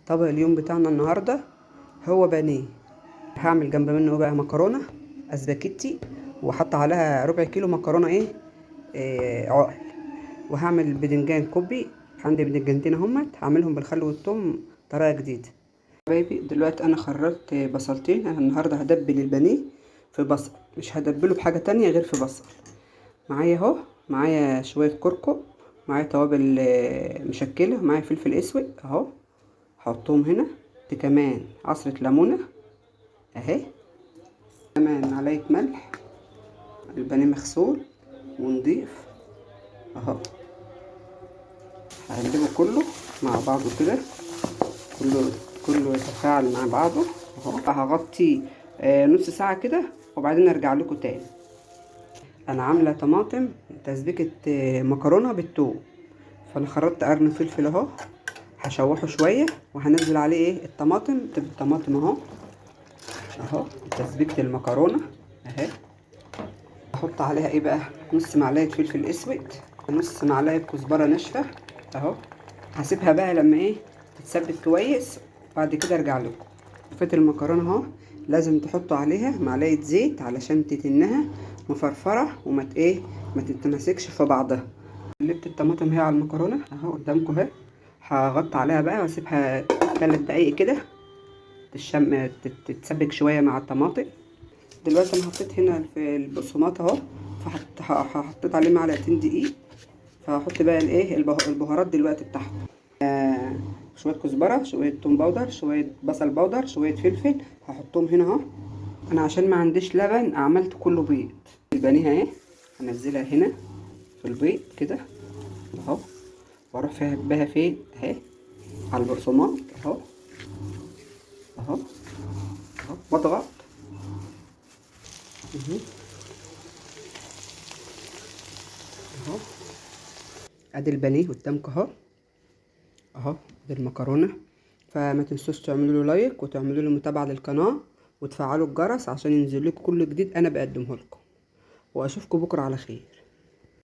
طبق اليوم بتاعنا النهارده هو بانيه. هعمل جنب منه بقى مكرونه اسباجيتي، وحط عليها ربع كيلو مكرونه ايه عقل. وهعمل بدنجان كوبي، عندي بدنجانتين اهمت، هعملهم بالخل والثوم طريقه جديدة. حبايبي دلوقتي انا خرجت بصلتين، انا النهارده هدبل البانيه في بصل، مش هدبله بحاجة تانية غير في بصل. معايا اهو، معايا شوية كركم، معايا توابل مشكلة، معايا فلفل اسود اهو هحطهم هنا، كمان عصره ليمونه اهي، كمان معلقه ملح. البانيه مغسول ونضيف اهو، هقلبه كله مع بعضه كده، كله يتفاعل مع بعضه اهو. هغطيه نص ساعة كده وبعدين ارجع لكم تاني. انا عامله طماطم تسبيكه مكرونه بالثوم، فانا خرطت قرن فلفل اهو، هشوحه شوية وهنزل عليه ايه الطماطم. الطماطم اهو اهو تسبيكه المكرونه اهي. هحط عليها ايه بقى؟ نص معلقه فلفل اسود، نص معلقه كزبره ناشفة اهو. هسيبها بقى لما ايه تتسبك كويس وبعد كده ارجع لكم. فت المكرونه اهو، لازم تحطوا عليها معلقه زيت علشان تتنها مفرفره وما ايه ما تتمسكش في بعضها. قلبت الطماطم اهي على المكرونه اهو قدامكم اهي. هغطي عليها بقى واسيبها 3 دقايق كده تشم تتسبك شوية مع الطماطم. دلوقتي انا حطيت هنا في البقسماط اهو، فحطيت عليه معلقتين دقيق، فهحط بقى الايه البهارات دلوقتي بتاعته. شوية كزبره، شوية توم powder، شوية بصل powder، شوية فلفل، هحطهم هنا اهو. انا عشان ما عنديش لبن عملت كله بيض. البانيه اهي هنزلها هنا في البيض كده اهو، واروح فيها بها فين اهي على البقسماط اهو اهو اهو، واضغط اهو. ادي البانيه قدامكم اهو اهو، ادي المكرونه. فما تنسوش تعملوا له like وتعملوا له متابعه للقناة وتفعلوا الجرس عشان ينزل لكم كل جديد انا بقدمه لكم. واشوفكم بكره على خير.